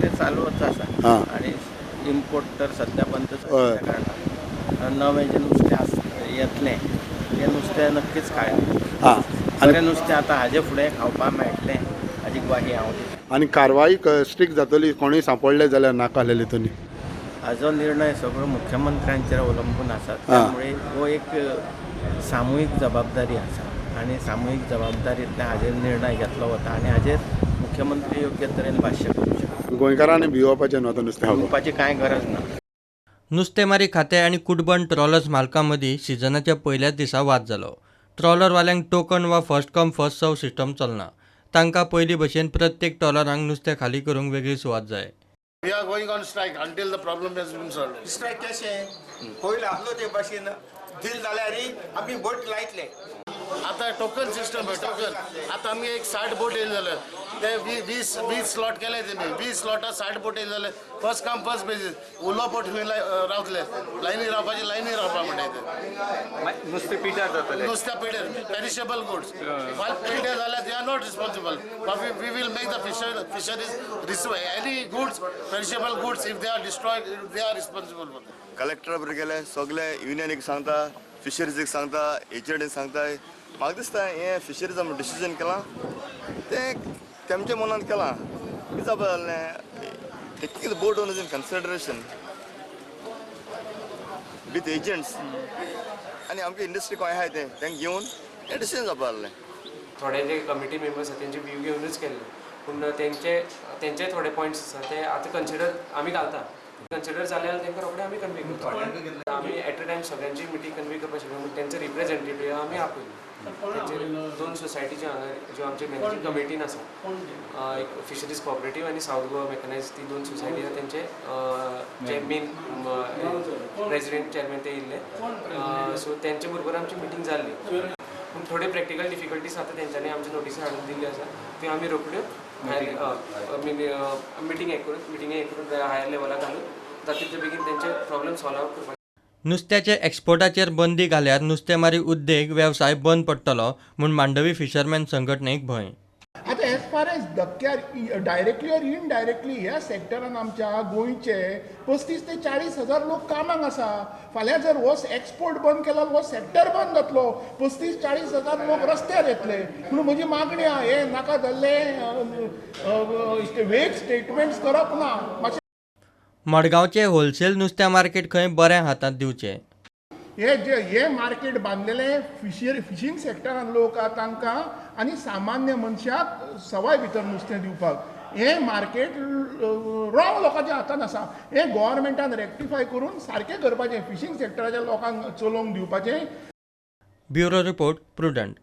ते चालूच आसा. आनी इम्पोर्ट तर सद्या बंदच आशिल्ल्या कारणान नवें जें नुस्तें येतलें तें नुस्तें नक्कीच खावया. बरें नुस्तें आतां हाजे फुडें खावपाक मेळटलें हाजी ग्वाही हांव दितां. आनी कारवाई स्ट्रिक्ट जातली कोणूय सांपडले जाल्यार नाका आसलेले हितून? हाजो निर्णय सगळो मुख्यमंत्र्यांचेर अवलंबून आसा, त्यामुळे हो एक सामुहीक जबाबदारी आसा आनी सामुहीक जबाबदारींतल्यान हाजेर निर्णय घेतलो वता आनी हाजेर मुख्यमंत्री योग्य तरेन भाश्य करूंक शकता. गोंयकारांनी भिवपाचें न्हू आतां नुस्तें खावपाक. भिवपाची कांय गरज ना. नुस्तेमारी खातें आनी कुटबण ट्रॉलर्स मालकां मदीं सिजनाच्या पयल्याच दिसा वाद जालो. ट्रॉलरवाल्यांक टोकन वा first come first serve system चलना. तांकां पयलीं भशेन प्रत्येक ट्रॉलरांक नुस्तें खाली करूंक वेगळी सुवात जाय. We are going on strike until the problem has been solved. Strike कशें पयलीं आसलो ते भाशेन दिल जाल्यार आमी बोट लायतले. आता टोकन सिस्टम आहे, टोकन. आता आमी एक 60 बोट येयले जाल्यार ते 20 स्लॉट केले तेमी, 20 स्लॉटार 60 बोट येयले जाल्यार फर्स्ट कम फर्स्ट बेजीस. उलो बोट खंय रावतले, लायनी रावपाची, लायनी रावपा म्हणटा ते. नुस्तें पिड्ड्यार जातलें. नुस्त्या पेड्यार, पेरिशेबल गुड्स पेड्यार जाल्यार they are not responsible. We will make the fisheries any goods, perishable goods, if they are destroyed they are responsible for that. कलेक्टरा बरोबर गेले, सगळे युनियनीक सांगता, फिशरीजीक सांगता, एचडीक सांगता. म्हाका दिसता हें फिशरीज आमी डिसिजन केलां तें तेमच्या मनान केलां. कितें जावपा जालें, taking the boat owners in consideration with agents आनी आमची इंडस्ट्री खंय आहाय तें तांकां घेवन हें डिसिजन जावपा जालें. थोडे जे कमिटी मेंबर्स आसा तेंचे व्यू घेवनूच केल्ले, पूण तेंचे थोडे पॉयंट्स आसा ते आतां कन्सिडर आमी घालता. कन्सिडर जाले जाल्यार तांकां रोखडे आमी कन्वे करता. आमी एट अ टायम सगळ्यांची मिटींग कन्वे करपाक शकना, पूण तेंचे रिप्रेझेंटेटीव आमी आपयले. तेंचे दोन सोसायटीचे हांगा ज्यो आमचे मॅनेजींग कमिटीन आसा, एक फिशरीज कॉपरेटीव आनी सावथ गोवा मॅकनायज, ती दोन सोसायटी आसा तेंचे जे मेन प्रेजिडेंट चेअरमॅन ते येयल्ले. सो तेंचे बरोबर आमची मिटींग जाल्ली, पूण थोडे प्रॅक्टिकल डिफिकल्टीज आतां तेंच्यांनी आमचे नोटीसी हाडून दिल्ली आसा, त्यो आमी रोखड्यो मिटींग हें करून मिटिंगे हें करून हायर लेवलाक घालून जाता तितले बेगीन तेंचे प्रॉब्लम सॉल्व आवट करपाक. नुस्त्याचे एक्सपोर्टाचेर बंदी घाल्यार नुस्तेमारी उद्देग वेवसाय बंद पडटलो म्हूण मांडवी फिशरमॅन संघटनेक भंय. आतां एज फार एज धक्क्यार डायरेक्टली ऑर इनडायरेक्टली ह्या सेक्टरान आमच्या गोंयचे 35 ते 40 हजार लोक कामाक आसा. फाल्यां जर हो एक्सपोर्ट बंद केलो हो सेक्टर बंद जातलो, 35-40 हजार लोक रस्त्यार येतले. म्हणून म्हजी मागणी आहा, हे नाका जाल्ले वेग स्टेटमेंट्स करप ना मातशें. मडगांवचे होलसेल नुस्त्या मार्केट खंय बऱ्या हातांत दिवचें. हे जे हे मार्केट बांदलेले फिशींग सेक्टरान लोक आहा तांकां आनी सामान्य मनशाक सवाय भितर नुस्तें दिवपाक हें मार्केट रॉंग लोकांच्या हातान आसा. हें गोवोरमेंटान रेक्टिफाय करून सारकें करपाचें, फिशींग सेक्टराच्या लोकांक चलोवंक दिवपाचें. Bureau report, Prudent.